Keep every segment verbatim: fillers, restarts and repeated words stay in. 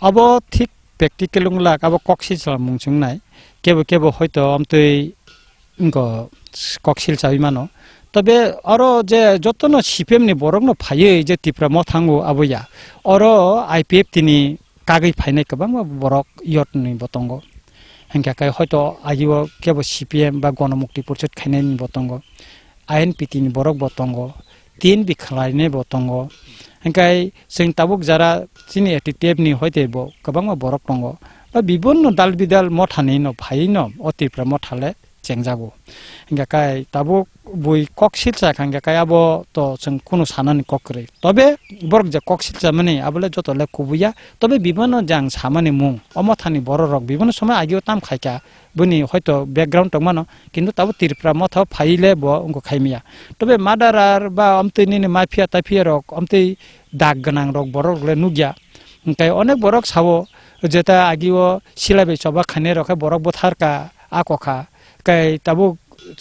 Abo thik practical wng lak, abo kok silsa mung chwng nai. Kebo kebo hoito amtwi wngko kok silsa wi mano. Tobe oro je jotono C P M ni borok no phaiwi je Tipra Motha wngo abo ya. Oro I P F T ni kagwi phainai kwbangma borok yot ni bo tongo. Hingkha khe hoito agio kebo C P M ba Gonomukti Porishod khainai ni bo tongo. I N P T ni borok bo tongo. T N V khlainai bo tongo. Hingkhe chwng tabuk jara chini A T T F ni hoite bo kwbangma borok tongo. Ba bibonno dal bidal Motha ni no phaiwi no o Tipra Motha le chengjago. Hingkha khe tabuk bui kok silsa kha, hingkha khe abo to chwng kunu sanani kok kwrwi. Tobe borok je kok silsa mani abo le joto le kubuya. Tobe bibonno jang samani mung, o Motha ni borok rok bibonno somoi agio tam khaikha, bini hoito background tongmano, kintu tabuk Tipra Motha phai le bo wngkha khaimya. Tobe murderer ba amtwi nini mafia tafia rok, amtwi dag gwnang rok borok le nukya. Hingkhe onek borok sao, jeta agio silai bai choba khainai rok khe borok bwtharkha, a kokha. Khe tabuk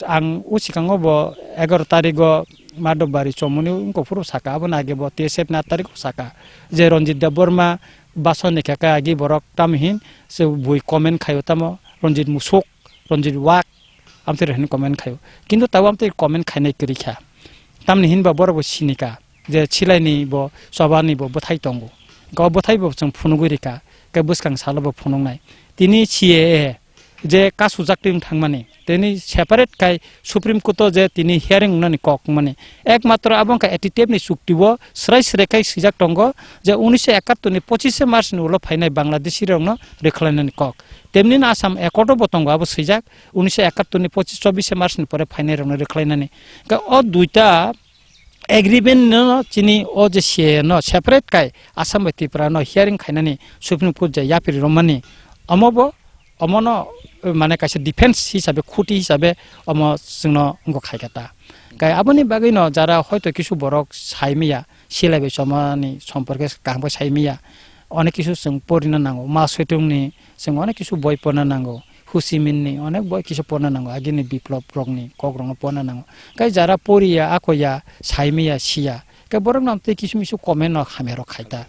ang o swkango bo egaroh tarigo Madhobari chomoni wngkha phuru saka, aboni age bo T S F ni aat tarigo saka je Ranjit Debbarma bason ni khe khe agi borok tamo hin se bui comment khaio tamo Ranjit Musuk, Ranjit Wak, amtwi rok hin comment khaio. Kintu tabuk amtwi comment khainai kwrwi kha. Tamni hinba borok bo sinika je silaini bo chobani bo bwthai tongo. Hingkhe o bwthai bo chwng phunugwi rika, khe bwskang salo bo phunuknai. Tini C A A je kasujak twi wng thangmani, tini separate khai Supreme Court o je tini hearing wngnani kok wngmani, ekmatro abo wngkha A T T F ni chukti o swrai swrai khai swijak tongo je unisho ekattor ni pochishe March ni ulo phainai Bangladeshi rokno rwkhlainani kok. Temni no Assam Accord o bo tongo abo swijak, unisho ekattor ni pochis, chobishe March ni pore phainai rokno rwkhlainani. Hingkhe o duita agreement no chini o je C A A no separate khai Assam bai Tripura no hearing khainani Supreme Court je yapri romani, omo bo, omo no, mane, kaisa defense hisabe, khuti hisabe omo chwngno wngkha khaikha ta. Kai aboni bagwi no jara hoito kisu borok sai maya, silai bai chomani somporke kaham khe sai maya, onek kisu chwng porina nango, ma soitungni chwng onek kisu boi porna nango. Husimin ni onek boi kisa porna nango, agini biplop rokni kok rokno porna nango. Kai jara poriya, akoya, saimiya, siya, kai borok no tei kisu misu comment no hamya rok khaita.